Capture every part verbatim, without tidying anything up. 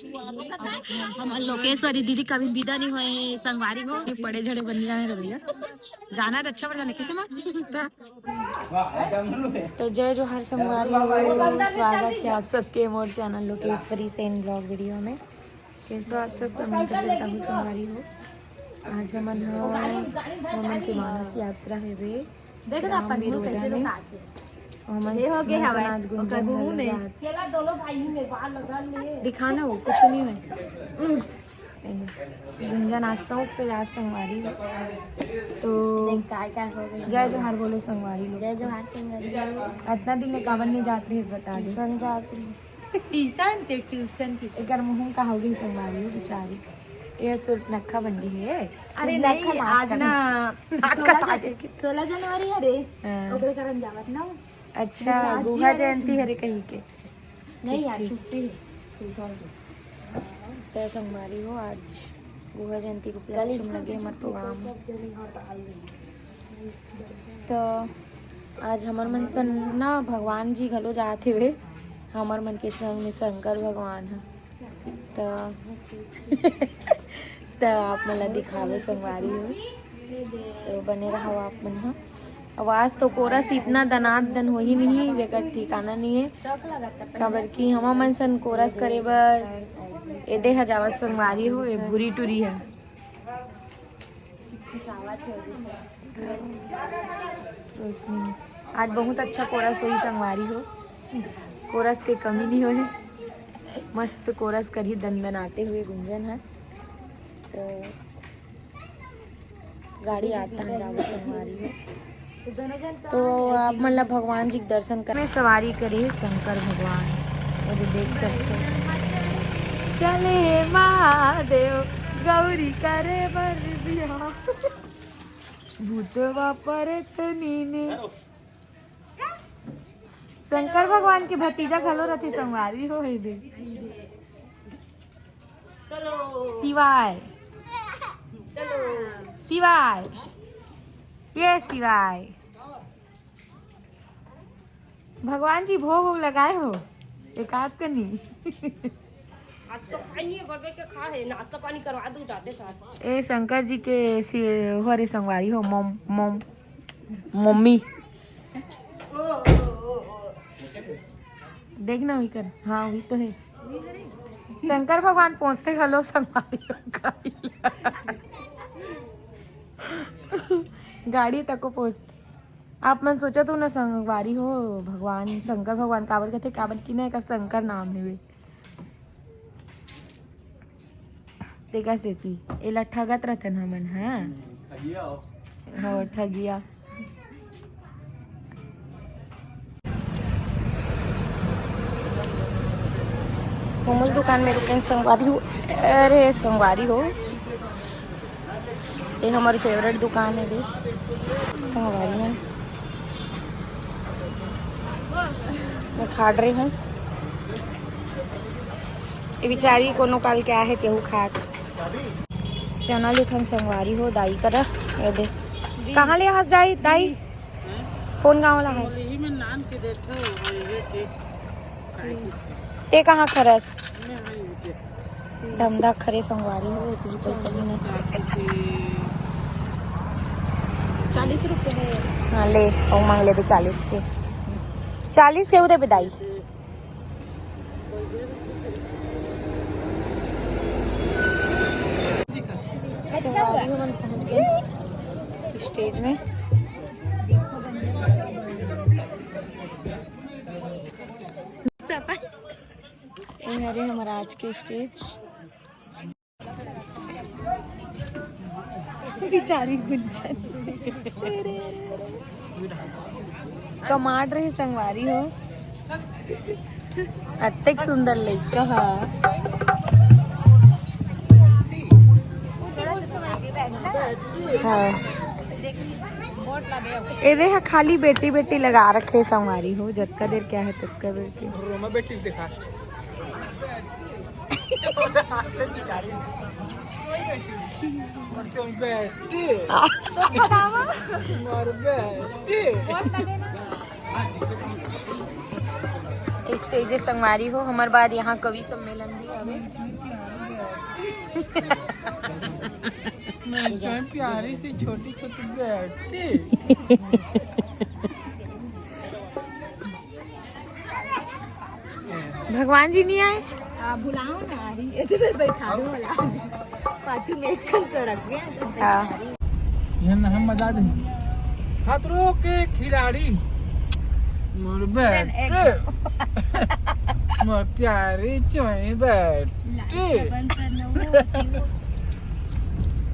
हम लोकेश्वरी दीदी कभी विदा नहीं होए संगवारी हो, बड़े झड़े बन जाने रहे भैया। जाना है तो अच्छा बन जाने किसे माँ। तो जय जोहार संगवारी हो, स्वागत है आप सबके मोर channel Lokeshwari Sen blog video में। कैसे हो आप सब? कमेंट करके बताओ संगवारी हो। आज हमन ह हमन के मानस यात्रा हेवे देख ना राम अपन मुंह विरोधा कैसे में। लुकात हे। हमन ये हो गए हमन हवय, आज गुंजन ओकर मुंह घलो में। जात। केला डोलो भाई में बाल लगा ले। दिखा ना वो, कुछ नहीं है। गुंजन आज शौक से जात संगवारी हो। तो देख काय काय हो गई। जय जोहार बोलो संगवारी लोग। जय जोहार संगवारी हो। अतना दिन ले काबर नहीं जात रहिस बता दे। ट्यूशन जात रही। ट्यूशन ते ट्यूशन की। एकर मुंह का हो गई संगवारी हो बेचारी। ये सुर्ख नक्खा बन गई है। अरे नक्खा नहीं, माफ आज करना। ना नाक कटा सोलह जन-, देगी। सोलह जनवरी हरे। हाँ। ओकरे कारण जावत ना। अच्छा, आज गुहा जिया जयंती हरे कहीं के। नहीं ठीक, यार, ठीक। छुट्टी है। ट्यूशन की। तो संगवारी हो, आज गुहा जयंती के उपलक्ष्य में लगे हमर प्रोग्राम। तो आज हमर मन सन ना भगवान जी घलो जात हेवे, हमर मन के संग में शंकर भगवान ह। तो तो आप मन ला दिखावे संगवारी हो, तो बने रहो आप मन ह। आवाज तो कोरस इतना दनादन होही नहीं, जेकर ठिकाना नहीं है, काबर कि हमर मन सन कोरस करे बर एदे ह जावत संगवारी हो, ए भूरी टूरी है। रोशनी, आज बहुत अच्छा कोरस होही संगवारी हो, कोरस के कमी नहीं होही, मस्त कोरस करही दनदनाते हुए गुंजन है। तो गाड़ी आता है जावत संगवारी हो। तो आप मन ला भगवान जी के दर्शन कर में सवारी करे शंकर भगवान, ये भी देख सकते हो। चले महादेव गौरी करे बर बिहाव। भूतवा परत नीने। शंकर भगवान के भतीजा घलो रथे संगवारी हो, हे दे। शिवाय। शिवाय। ये शिवाय। भगवान जी भोग वोग लगाए हो? एकाध कनी। आज तो खाई नहीं है, बर्गर के खा है, नाश्ता पानी करवा दूं जाते साथ। ए शंकर जी के सि-, हरे संगवारी हो, मम-, मम-, मम्मी। देख ना, वही कर। हाँ, वही तो है। शंकर भगवान पहुंचते घलो संगवारी हो। गाड़ी तक को पहुंचते। आप मन सोचत हो ना संगवारी हो, भगवान शंकर भगवान काबर कहते, काबर कि ना एकर शंकर नाम हेवे। तेकर सेती एला ठगत रथन हमन, हाँ। ठगिया हो। हो, ठगिया। मोमोज दुकान में रुके संगवारी हो। अरे संगवारी हो, ये हमारी फेवरेट दुकान है रे संगवारी में। मैं खा रही हूँ। ये बेचारी कोनो काल क्या है केहू खात। चना लेथन संगवारी हो दाई करा। ये दे। कहाँ ले हस जाई दाई? कौन गाँव ला हस? यही में नान के देथे, ये के। ते कहाँ खरस? मैं वहीं के। धमधा खरे संगवारी हो, इतनी पैसा भी नहीं। चालीस रुपये है। हाँ, ले, और मांग ले भी चालीस के। चालीस के उदे बिदाई। संगवारी हो, हमन पहुंच गए स्टेज में। ये हरे हमारा आज के स्टेज। बेचारी गुंजन कमाड़ रही संगवारी हो। अतेक सुंदर लइका हा। हाँ। एदे हा खाली बेटी बेटी लगा रखे संगवारी हो, जतका देर क्या है ततका बेर के। रोमा बेटी दिखा। स्टेज संगवारी हो, हमारे बाद यहाँ कवि सम्मेलन भी है। मैं प्यारी सी छोटी छोटी बेटी। भगवान जी नहीं आए? आ, बुलाओ ना, अरे, इधर बैठा दो वाला। पाछू में एक सड़क भी है। हाँ। ये ना हम मजा दे। खतरों के खिलाड़ी। मोर बेटे। मोर प्यारी चोई बेटी। बंद करना, वो होती, वो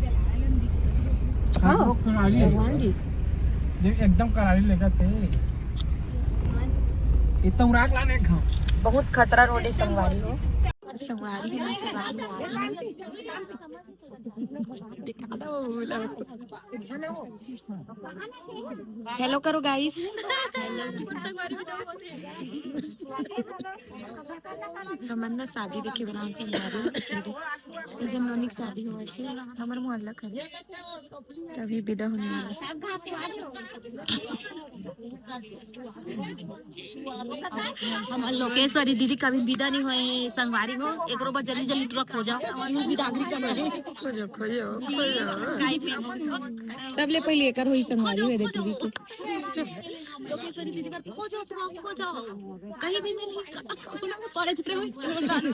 चला लेन दिक्कत। खतरों के खिलाड़ी। भगवान जी। देख, एकदम करारी लेकर थे। इतना उराक लाने का। बहुत खतरा रोड है संगवारी हो। संगवारी हो, संगवारी हो। हेलो करो गाइस। हमन ना शादी देखे बनारसी में आ रहे हैं। ये जन नोनी की शादी हुआ थी, हमारे मोहल्ला का है। तभी विदा होने वाला। हमर लोकेश्वरी दीदी कभी विदा नहीं होए, संगवारी हो, एकरो बर जल्दी जल्दी टूरा खोजा, यू विदागरी करना है। खोजो, खोजो, खोजो। सब ले पहले एकर होई संगवारी हो दे दीदी के। लोकेश्वरी दीदी बर खोजो, टूरा खोजो, कहीं भी मिली, पड़े झड़े होई।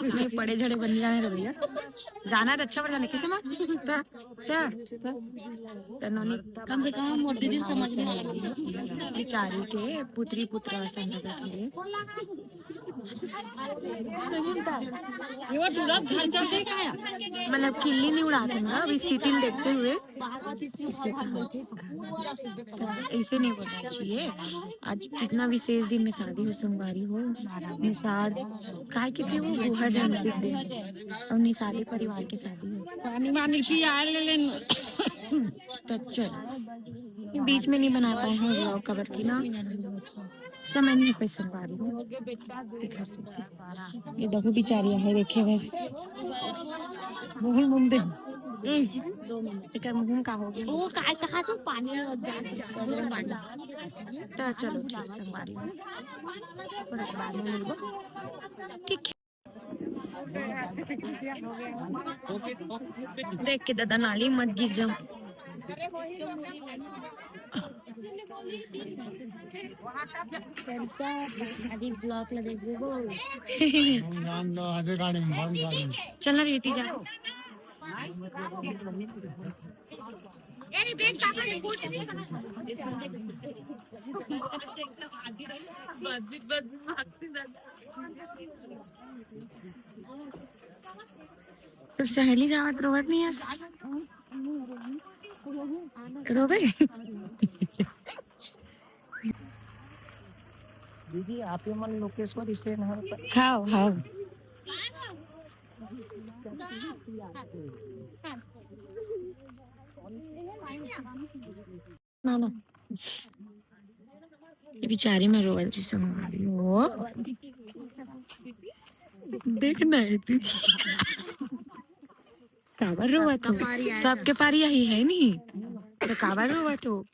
नहीं, पड़े झड़े बन जाने रे भैया, जाना है तो अच्छा बन जाना, किसे माँ? क्या? क्या? तो नोनी कम से कम मोर दीदी समझ में आ गई। बेचारी के पुत्री पुत्र संग रखे। ये वो टूरा घर चलते का है? मतलब खिल्ली नहीं उड़ाते ना, अभी स्थिति देखते हुए। तो ऐसे नहीं बोलना चाहिए। आज कितना विशेष दिन में शादी हो, संगवारी हो, निषाद काय के थे वो गुहा जयंती के दिन और निषादी परिवार के शादी हो। पानी वानी पी आए ले लेन। तो चल, बीच में नहीं बना पाए हैं व्लॉग कवर की ना, समय नहीं पे संगवारी हो दिखा सकते। ये देखो बेचारी है, देखे हुए मुंह मुंह दे। एकर मुंह का हो गया? वो काय कहा तू पानी में जा। तो चलो ठीक संगवारी हो, थोड़ा बाद में मिलबो। ठीक है। देख के दादा नाली मत गिर जाओ। अभी ब्लॉक लगे वो। चल ना रेवती जा। तो सहेली जावत रोवत नहीं है? रोवे? दीदी, आप ही मन लोकेश्वरी से नहर पर। हाव, हाव। ना, ना। ये बेचारी में रोवत जी संगवारी हो। देख ना, ये दीदी। काबर रोवत हो? सबके पारी यही है नहीं। तो काबर रोवत हो?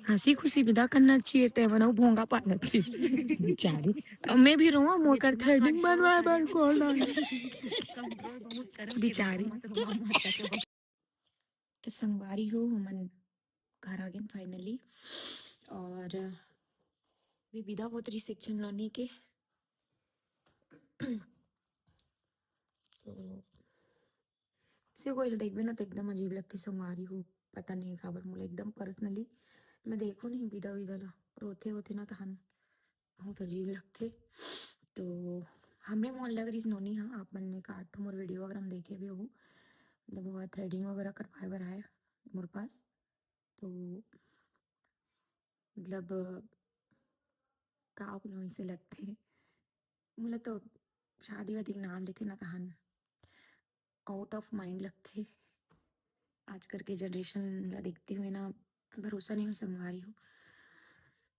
हंसी खुशी विदा करना चाहिए, ते बनाओ भोंगा पाना चाहिए। बेचारी। अब मैं भी रोवा, मोर कर थ्रेडिंग बनवाए बर कौन आ? बेचारी। तो संगवारी हो, हमन घर आ गए finally। और भी विदा होत रही सेक्शन लोनी के। तो से कोई देखबे ना तो एकदम अजीब लगथे संगवारी हो, पता नहीं काबर मोला एकदम personally मैं देखो नहीं विदा विदा ला, रोथे होथे ना तहन बहुत अजीब लगथे। तो हमरे मोहल्ला के रिस नोनी हा, आप मन ने काट मोर वीडियो वगैरह में देखे भी हो, मतलब वो थ्रेडिंग वगैरह करवाए बर आए मोर पास। तो मतलब का बोलूं, ऐसे लगथे मोला तो शादी वादी के नाम लेथे ना तहन out of mind लगथे। आजकल के जनरेशन ला देखते हुए ना भरोसा नहीं हो संगवारी हो,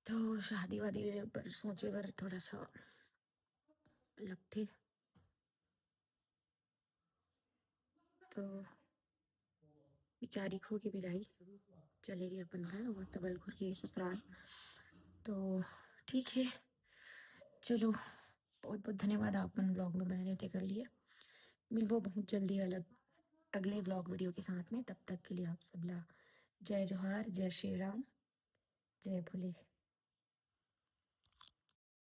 तो शादी वादी पर सोचे बर थोड़ा सा लगथे। तो बेचारी खो के विदाई चले गए अपन घर और तबल घुर के ससुराल। तो ठीक है, चलो, बहुत बहुत धन्यवाद आप मन ब्लॉग में बने रहते कर लिए। मिलबो बहुत जल्दी अलग अगले ब्लॉग वीडियो के साथ में। तब तक के लिए आप सबला जय जोहार, जय श्री राम, जय भोले।